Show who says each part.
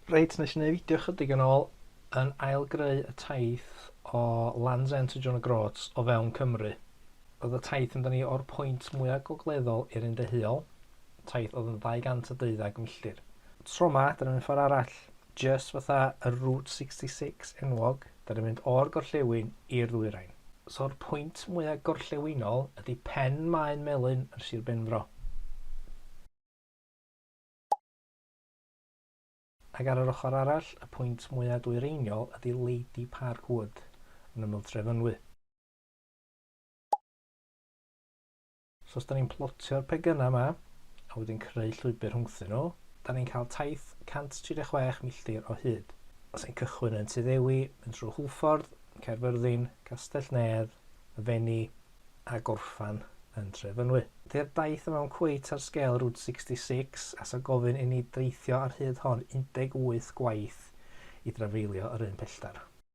Speaker 1: Reit, nes i wneud fideo chydig yn ôl yn ail-greu y taith o Land's End to John O'Groats o fewn Cymru. Oedd y taith yn dod ni o'r pwynt mwyaf gogleddol i'r un deheuol, taith oedd yn 212 milltir. Tro 'ma, da ni'n mynd ffordd arall, just fatha y Route 66 enwog, da ni'n mynd o'r gorllewin i'r ddwyrain. So'r pwynt mwyaf gorllewinol ydy Pen Maen Melyn yn Sir Benfro. Ac ar yr ochr arall, y pwynt mwyaf dwyreiniol ydy Lady Park Wood yn ymyl Trefynwy. So os da ni'n plotio'r pegynau yma, a wedyn creu llwybr rhwngthyn nhw, da ni'n cael taith 136 milltir o hyd. Os ni'n cychwyn yn Tyddewi, mynd trwy Hwlffordd, Caerfyrddin, Castell Nedd, y Fenni, a gorffan yn Trefynwy. Dydi'r daith yma yn cweit ar sgêl Route 66 a 'sa gofyn i ni dreithio ar hyd hon 18 gwaith i drafeilio yr un pellter.